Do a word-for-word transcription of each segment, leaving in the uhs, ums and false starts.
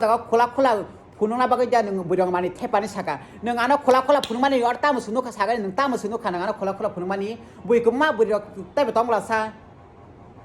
Jaga khula khula phunukna bagwi da nwng bwrwi rok mani thepani saka. Nwng ano khula khula phunukmani or tamo se nukha sagani, nwng tamo se nukha nwng ano khula khula phunukmani. Bui kwbangma bwrwi rok teibo tongla sa.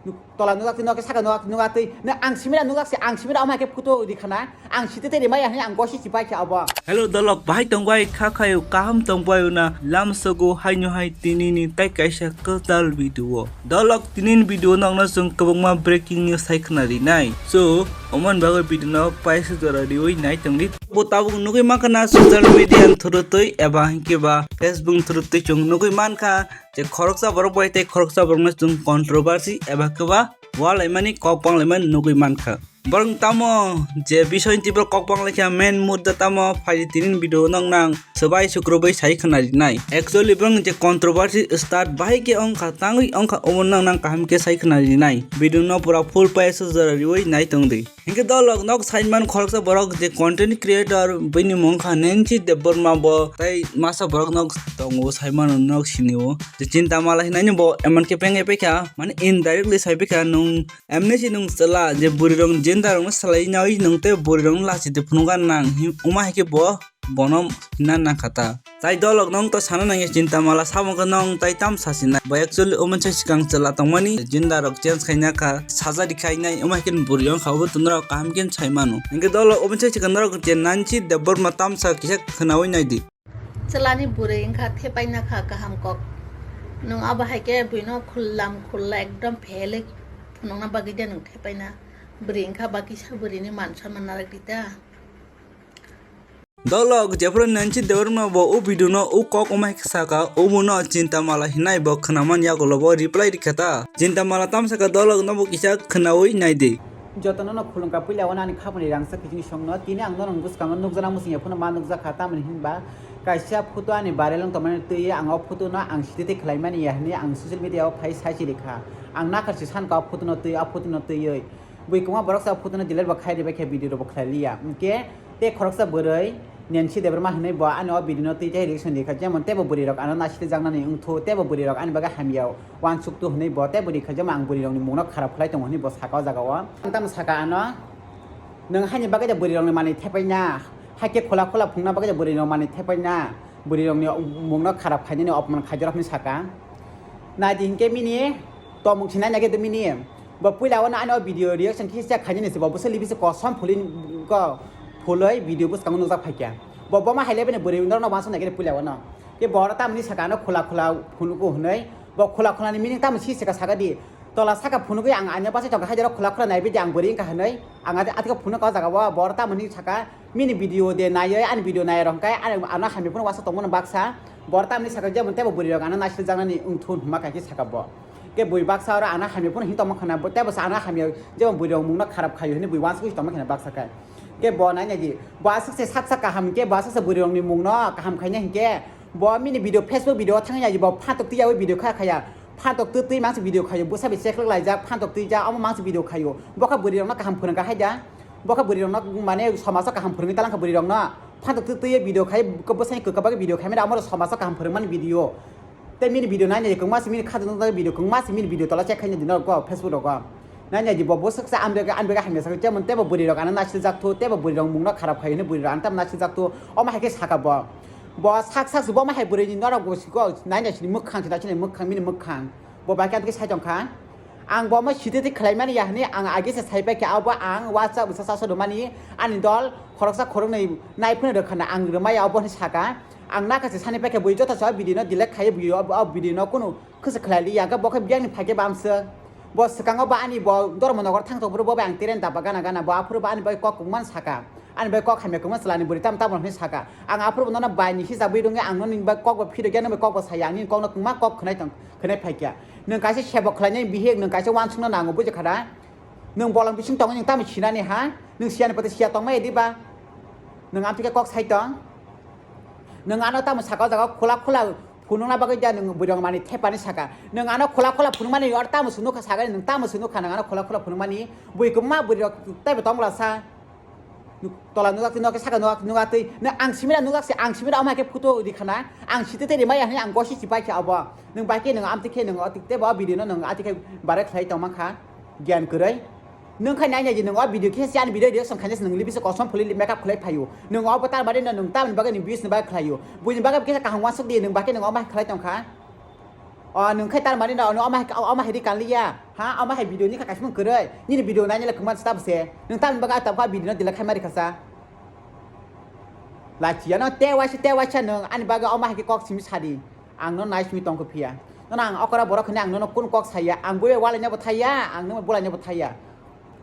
Nuk-, tola nukjak twi, nok saka nukjak, nukjak twi. Nwng ang simira nukjak se, ang simira omo hai khe photo ri khana. Ang site tei rimaya hwnwi ang gosi chipai kha obo. Hello dolok, bahai tongbai kha khayo, kaham tongbai na, lam sogo haino hai tini ni tai kaisa kwtal video. Dolok tini ni video nokno chwng kwbangma breaking news hai khna rinai. So, oman bagwi video no paisa jora riwi nai tongdi. Bo tabuk nugwi mankha na social media ni through twi eba hinkhe ba Facebook ni through twi chwng nugwi mankha je khoroksa borok bai tei khoroksa borok no chwng controversy eba khe ba walaimani kok panglaimani nugwi mankha. Borok tamo je bisoy ni tibro kok panglaikha main mudda tamo phaidi tini video noknang swbai sukrubwi sai khna rinai. Actually borok je controversy start bahai khe ongkha tangwi ongkha omo noknang kaham khe sai khna rinai. Video no pura full paisa jora riwi nai tongdi. Hinkhe dolok nok saiman khoroksa borok je content creator bini mung kha Nancy Debbarma bo tei masa borok nok tongo saimano nok sinio je Chinta Mala hinani bo emon khe peng epe kha mane indirectly sai pekha nung emni si nung chwla je bwrwi rok jenda rok no salai nawi nung tei bwrwi rok no lachi de phunukha nang hi-, wngma hai khe bo bono hina nang kha ta. Tai dolok nong to sana nangya Chinta Mala samung khe nong tai tam sasinai. Bo actually omo se swkang chwla tongmani jinda rok change khaina kha, surgery khainai, omo hai khe bwrwi wng kha, obo tundra kaham khe sai mano. Hinkhe dolok omo se swkang norok je Nancy Debbarma tamsa kisa khwnawi naidi. Chwlani bwrwi wngkha thepaina kha kaham kok. Nwng abo hai khe buino khullam khulla ekdom phelwi phunukna bagwi de nwng thepaina. Bwrwi wngkha ba kisa bwrwini man sonman narwk di ta. Dolok jephuru Nancy Debbarma bo o video no o kok omai saka omo no Chinta Mala hinai bo khwnaman yagulo bo reply rikha ta. Chinta Mala tamsaka dolok no bo kisa khwnawi naidi. Jotono no khulumkha puila wano ani khapani rangsa kiching songno tini ang nono bwskango nukjana muchungya phano ma nukjakha tamoni hinba kaisa photo ani viral wng tongmani twi ang o photo no ang sitete khlaimani ya hinwi ang social media o phai sai chirikha. Ang nakarchi sankha o photo no twi o photo no twiwi. Bui kwma borok sa photo no delete bo khai ribai khe video rok bo khlai liya. Hinkhe tei khoroksa bwrwi Nancy Debbarma hinwi bo ani o video no twi tei reaction rikha jemon teibo bwrwi rok ano naisitjaknani wngthu teibo bwrwi rok ani bagwi hamya uansuktu hinwi bo teibo rikha jemon ang bwrwi rokni mungno kharap khlai tongo hinwi bo saka o jaga o. Ang tamo saka ano nwng haini bagwi de bwrwi rokni manwi thepaina haikhe khula khula phungna bagwi de bwrwi rok manwi thepaina bwrwi rokni mungno kharap khainani opman khaijak rok hinwi saka. Naidi hinkhe mini tomung sinai nai khe mini. Bo puila wano ani o video reaction kisa khainani se bo bwsa libi se kosom phulwi ko phulwi video bwskango nukjak phaikha. Bo boma hai lebeni bwrwi norokno wansuk nai khe puila wano. Khe bo oro tamni saka ano khula khula phunugo hwnwi. Bo khula khulani meaning tamo si saka saka di. Tola saka phunugwi ang ani bachai tongkha haidero khula khula naibi di ang bwrwi wngkha hwnwi. Ang ati atikhe phunuk o jaga o bo oro tamoni saka. Mini video de naiwi ani video nai rok khe ani ano hamya phano wansuk tongmani baksa. Bor tamni saka jemon tebo bwrwi rok ano naisik jaknani wngthun hwnma khe saka bo. Ke bui baksa oro ano hamya phano hin tongma khana tebo sa ano hamya jemon bwrwi rok mungno kharap khayo hinwi bui wansuk tongma khana baksa khe. Ke bo nai nai di bo aswk se sak sak kaham ke bo aswk se bwrwi rokni mungno kaham khaina hinkhe bo mini video Facebook video thangwi nai di bo phatok twi yawi video kha khaya. Phantok twi twi mangsi video khayo, bwsa bai cheklok laijak, phantok twi ja, omo mangsi video khayo. Bokha bwrwi rokno kaham phwrwngkha haida. Bokha bwrwi rokno mane somajo kaham phwrwngwi talangkha bwrwi rokno. Phantok twi twi video khai, bwsani kwkabagwi video khaimani, amo somajo kaham phwrwngmani video. Tei mini video nainai kwngma si mini khatung tong video, kwngma si mini video tola check khaina dino ko Facebook rogo. Nainai di bo bwswk sa amrega amrega hamya sakhe, tebo tebo bwrwi rok ano naisijak thu, tebo bwrwi rok mungno kharap khai hwnwi bwrwi rok ano tamo naisijak thu, omo hai khe saka bo. Bo sak sak se bo ma hai bwrwi ni norok bo siko nai nai sini mwkhang se nai sini mwkhang mini mwkhang. Bo bai khe sai tong kha. Ang bo ma siti ti khlai mani ya hwnwi ang age se sai pai khe abo ang WhatsApp sa sa do mani ani dol khoroksa khoroknwi nai phone rw khana ang rwmai ya obo hwnwi saka. Ang nakha se sani pai khe bui joto sa video no delete khai bui o video no kunu khwsa khlai li ya khe bo khe biyang ni phai khe bam se. Bo swkango bo ani bo Dharmanagar thang tong phuru bo bai ang train daba gana gana bo aphuru bo ani bai kok kwmani saka. Ani bai kok hamya kwmani chwla ni bwrwi tam tamo hwnwi saka. Ang aphuru bo nono bai ni hisa bui rwngwi ang noni bai kok bo phirogya noni bai kok bo saya ang nini kok no kwma kok khwnai tong khwnai phaikya. Nwng kaisa sebo khlainai bihik nwng kaisa uansukna nango buji khada. Nwng bolong bising tongwi nwng tamo sinani ha? Nwng siyani pati siya tongmai di ba? Nwng amtwi khe kok sai tong. Nwng ano tamo saka o jaga khula khula phunukna bagwi da nwng bwrwi rok mani thepani saka. Nwng ano khula khula phunukmani or tamo se nukha sagani, nwng tamo se nukha nwng ano khula khula phunukmani. Bui kwbangma bwrwi rok teibo tongmwla sa. Nuk-, tola nukjak twi, nok saka nukjak, nukjak twi. Nwng ang simira nukjak se, ang simira omo hai khe photo ri khana. Ang site tei rimaya hwnwi ang gosi chipai khe abo. Nwng bai khe nwng amtwi khe nwng otik teibo o video no nwng ati khe bare khlai tongma kha. Gyan kwrwi. Nwng khai nai nai di, nwng o video kisa si ani video reaction khainai se nwng libisa kosom phuli makeup khlai phaio. Nwng o bo tar bari no nwng tamni bagwi nwng views ni bagwi khlaio. Buini bagwi kisa kaham wansuk di, nwng bagwi nwng o ma khlai tongkha. O nwng khai tar bari no, nwng o ma hai, o ma hai ri kanliya. Ha, o ma hai video ni kha kaismung kwrwi. Nini video nai nai le kwman sta bwse. Nwng tamni bagwi tabkha video no delete khai mari khasa. Lachiya no te waisa te waisa nwng ani bagwi o ma hai khe kok simi sadi. Ang no nai simi tongkho phiya. Nono ang okora borok hwnwi ang nono kun kok saya. Ang buya walaina bo thaiya, ang no bulaina bo thaiya.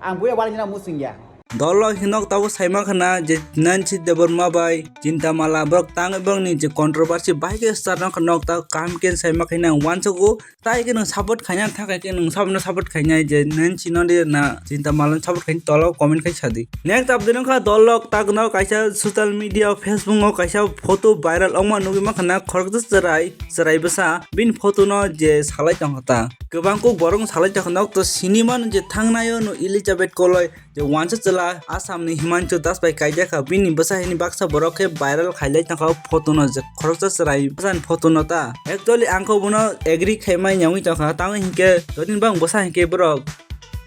Ang buya walaina musungya. Dolo hinok tabo saima khana je Nancy Debbarma bai Chinta Mala borok tang borokni je controversy bai khe start nokha nok ta kaham khe saima khaina ang wansugo. Tai khe nwng support khaina thang khe nwng sabno support khaina je Nancy no de na Chinta Mala support khaina tolo comment khai sadi. Next update wngkha dolok tagno kaisa social media Facebook o kaisa photo viral wngma nugwi mankha na khoroksa chwrai chwrai bwsa bini photo no je salai tongkha ta. Kwbang kuk borok salai tongkha nok to sinimano je thangnaio no Elizabeth Koloi je wansa chwla Assam ni Himanchu Das bai kaijakha bini bwsa hini baksa borok khe viral khailai tongkha o photo no je khoroksa chwrai bwsani photo no ta. Actually ang khe bono agree khaimai nangwi tongkha tamo hinkhe jotoni bang bwsa hinkhe borok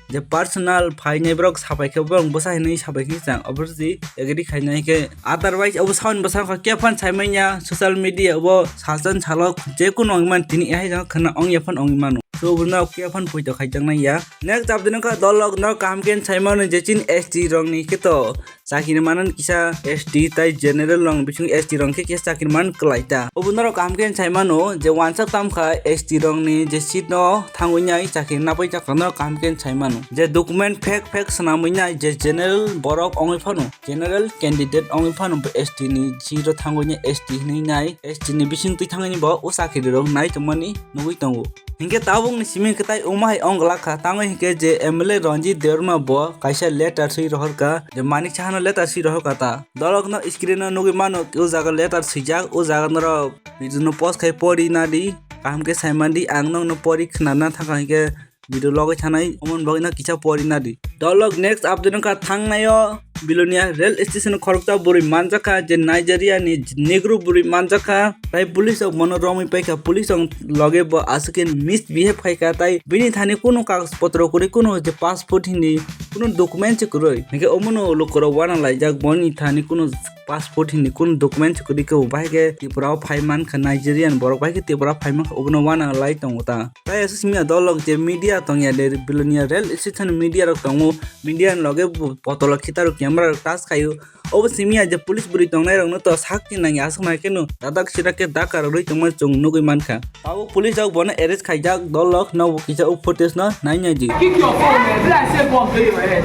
je personal phainai borok sapai khe borok bwsa hinwi sapai khe chang obo si agree khainai khe otherwise obo sound bwsa khe phano saimanya social media obo salsan salo je kuno wngman tini ehai khana ongya phano ongwi mano. So obo no khe phano poito khaijaknai ya. Next update wngkha dolok no kaham khe saimano je chin S T rok ni khe to chakiri manan kisa S T tai general rok bising S T rok khe kisa chakiri man kwlai ta. Obo norok kaham khe sai mano je wansa tamkha S T rok ni je seat no thangwi nai chakiri napai chakra norok kaham khe sai mano. Je document fake fake swnamwi nai je general borok ongwi phano, general candidate ongwi phano bo S T ni seat o thangwi nai S T hinwi nai S T ni bising twi thangwi bo o chakiri rok nai tongmani nugwi tongo. Hinkhe tabukni simi kwtai wngma hai wng glak kha, tamo hinkhe je M L A Ranjit Debbarma bo kaisa letter swi rohor kha, je Manik Sahano letter swi rohor kha ta. Dolokno screen o nugwi mano, o jaga letter swijak, o jaga norok video no pause khai pori nadi, kaham khe sai mandi, ang nokno pori khna na thangkha hinkhe video logwi thanai, omoni bagwi no kisa pori nadi. Dolok next update wngkha thangnaio Bilonia rail station khoroksa bwrwi manjakha je Nigeria ni Negro bwrwi manjakha, tai police rok bono romwi paikha, police rok loge bo aswk khe misbehave khaikha, tai bini thani kunu kagoj potro kwrwi, kunu je passport hini kunu document se kwrwi, hinkhe omono lukurok wana laijak boni thani kunu passport hini kunu document se kwrwi khe bo bahai khe Tripura o phai mankha, Nigerian borok bahai khe Tripura o phai mankha, obono wana lai tongo ta. Tai aswk simi ya dolok je media tongya de, Bilonia rail station media rok tongo, media ni loge bo potolo khitaro camera rok touch khaio. Obo simi ya je police bwrwi tongnai rokno to sakni nangya aswk nai kheno dadak sidak khe daka rwrwi tongma chwng nugwi mankha. Tabuk police rok bono arrest khaijak, dolok nobo kisa o footage no nai nai di. Kick your phone, man. Be like say bomb dey your head.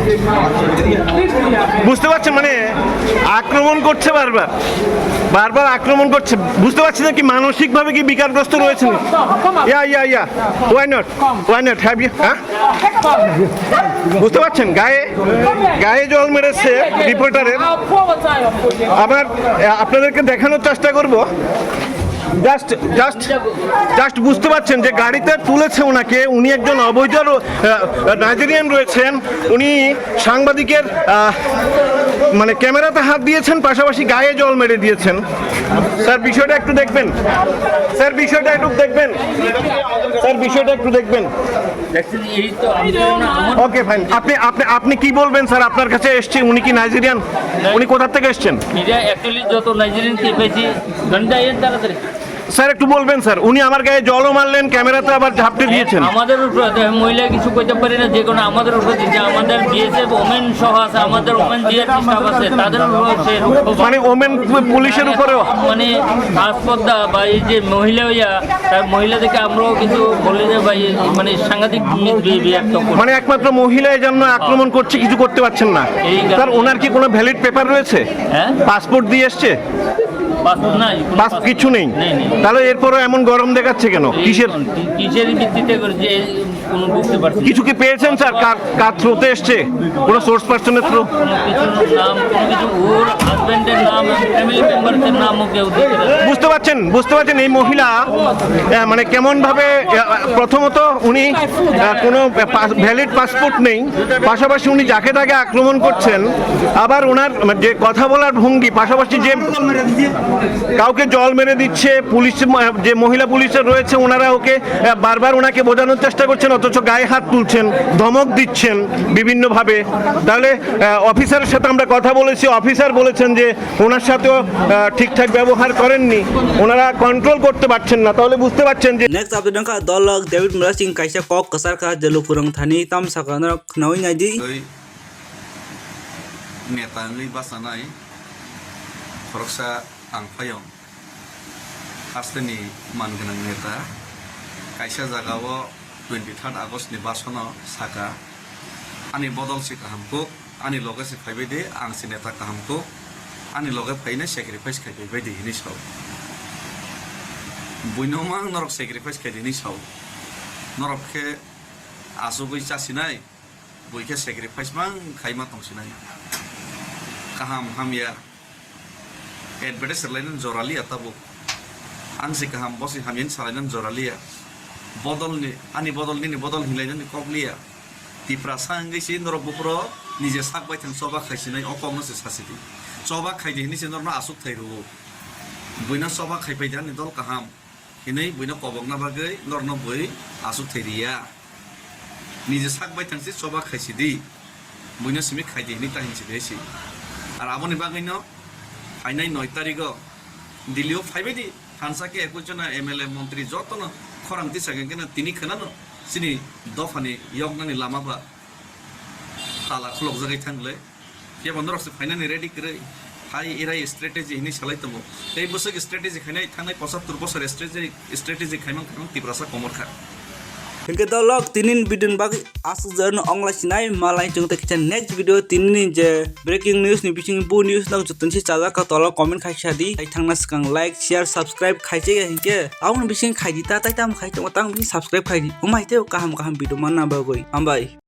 Please be happy. বুঝতে পারছেন, মানে, আক্রমণ করছে বারবার, বারবার আক্রমণ করছে। বুঝতে পারছেন না কি মানসিকভাবে কি বিকারগ্রস্ত রয়েছেন? ইয়া, ইয়া, ইয়া। Why not? Why not? Have you? হ্যাঁ? বুঝতে পারছেন, গায়ে, গায়ে জল মেরেছে রিপোর্টারের। আবার, আহ, আপনাদেরকে দেখানোর চেষ্টা করব। জাস্ট জাস্ট জাস্ট বুঝতে পারছেন যে গাড়িতে তুলেছে ওনাকে, উনি একজন অবৈধ রো-, আহ, নাইজেরিয়ান রয়েছেন। উনি সাংবাদিকের, আহ, মানে, ক্যামেরাতে হাত দিয়েছেন, পাশাপাশি গায়ে জল মেরে দিয়েছেন। স্যার, বিষয়টা একটু দেখবেন। স্যার, বিষয়টা একটু দেখবেন। স্যার, বিষয়টা একটু দেখবেন। ওকে, ফাইন। আপনি আপনি আপনি কি বলবেন স্যার? আপনার কাছে এসছে, উনি কি নাইজেরিয়ান? উনি কোথা থেকে এসছেন? এটা অ্যাকচুয়ালি যত নাইজেরিয়ান কে পেয়েছি, গানটা এর তাড়াতাড়ি। স্যার, একটু বলবেন স্যার, উনি আমার গায়ে জলও মারলেন, ক্যামেরাতে আবার ঝাপটে দিয়েছেন। আমাদের উপরে তো মহিলা কিছু কইতে পারি না, যে কোনো আমাদের উপরে দিচ্ছে, আমাদের বিএসএফ ওমেন সহ আছে, আমাদের ওমেন জিআরপি স্টাফ আছে, তাদের উপরে হচ্ছে। মানে ওমেন পুলিশের উপরেও? মানে আস্পর্ধা বা এই যে মহিলা হইয়া, তার মহিলাদেরকে আমরাও কিছু বলি যে ভাই, মানে সাংঘাতিক বিহেভিয়ার তো করছে। মানে একমাত্র মহিলা এই জন্য আক্রমণ করছে, কিছু করতে পারছেন না। এই কারণে। স্যার, ওনার কি কোনো ভ্যালিড পেপার রয়েছে? হ্যাঁ? পাসপোর্ট দিয়ে এসছে? পাসপোর্ট নাই, কোনো পাস-, পাসপোর্ট কিছু নেই। নেই, নেই। তাহলে এরপরও এমন গরম দেখাচ্ছে কেন? এই কিসের? কি-, কিসের ভিত্তিতে করে যে কোনো বুঝতে পারছি না। কিছু কি পেয়েছেন স্যার? কার, কার থ্রুতে এসছে? কোনো সোর্স পার্সনের থ্রু? কোনো কিছুর নাম, কোনো কিছু, ওর হাজবেন্ডের নাম, ফ্যামিলি মেম্বারদের নামও কেউ দিতে পারে না। বুঝতে পারছেন, বুঝতে পারছেন এই মহিলা, আহ, মানে কেমনভাবে, আহ, প্রথমত উনি, আহ, কোনো পা-, ভ্যালিড পাসপোর্ট নেই, পাশাপাশি উনি যাকে তাকে আক্রমণ করছেন, আবার ওনার, মানে, যে কথা বলার ভঙ্গি, পাশাপাশি যে কাউকে জল মেরে দিচ্ছে, পুলিশ, যে মহিলা পুলিশ রয়েছে, ওনারা ওকে, আহ, বারবার ওনাকে বোঝানোর চেষ্টা করছেন, অথচ গায়ে হাত তুলছেন, ধমক দিচ্ছেন বিভিন্নভাবে। তাহলে, আহ, অফিসারের সাথে আমরা কথা বলেছি, অফিসার বলেছেন যে ওনার সাথেও, আহ, ঠিকঠাক ব্যবহার করেননি, ওনারা কন্ট্রোল করতে পারছেন না। তাহলে বুঝতে পারছেন যে Next update wngkha dolok David Murasing kaisa kok kwchar kha je lukurang thani tam sakha norok khnaui naidi. Tei neta wngwi bachanai khoroksa ang phaiyong. Hasteni man gwnang neta kaisa jagao twenty third August ni basono saka, "Ani bodol se kaham kuk, ani loge se phaibai di, ang se neta kaham kuk, ani loge phaina sacrifice khai phaibai di," hinwi sao. Buino mang norok sacrifice khai di hinwi sao. Norok khe achugwi chasinai. Bui khe sacrifice mang khaima tongsinai. Kaham hamya advertise rwlainani jora liya tabuk. Ang se kaham, bo se hamya hinwi salainani jora liya. Bodolni, ani bodol nini bodol hinlainani kok liya. Tiprasa wngwi se norok buphuro nije sak baithang choba khaisinai, o kokno se sasidi. Choba khaidi hinwi se norokno aswk thai rwo. Buino choba khaipai di ani dol kaham. Hinwi buino kobokna bagwi norokno bui aswk thai riya. Nije sak baithang se choba khaisidi. Buino simi khaidi hinwi ta hinsidi si. Ar aboni bagwino phainai noi tarigo Delhi o phaibai di. Thansa khe ekwis jona M L A montri jotono khorang tisa khe keno tini khwnano chini dophani yoknani lama ba tala khulokjagwi thangle. Phiya bo norok se phainani ready kwrwi. Hai erai strategy hinwi salai tongo. Tei bwswk strategy khainai thangnai pochattor bosor strategy, strategy khaimang khaimang Tiprasa komor kha. Hinkhe dolok tinin video ni bagwi aswk jora no onglai sinai malai chwng tei kisa next video tinin je breaking news ni bising bu news no jotoni se chajak kha tolo comment khai sa di. Tai thangna swkang like, share, subscribe khai se hinkhe aboni bising khai di ta tai tamo khai tongo tamo bising subscribe khai di. Umai tei kaham kaham video manna bagwi. Hambai.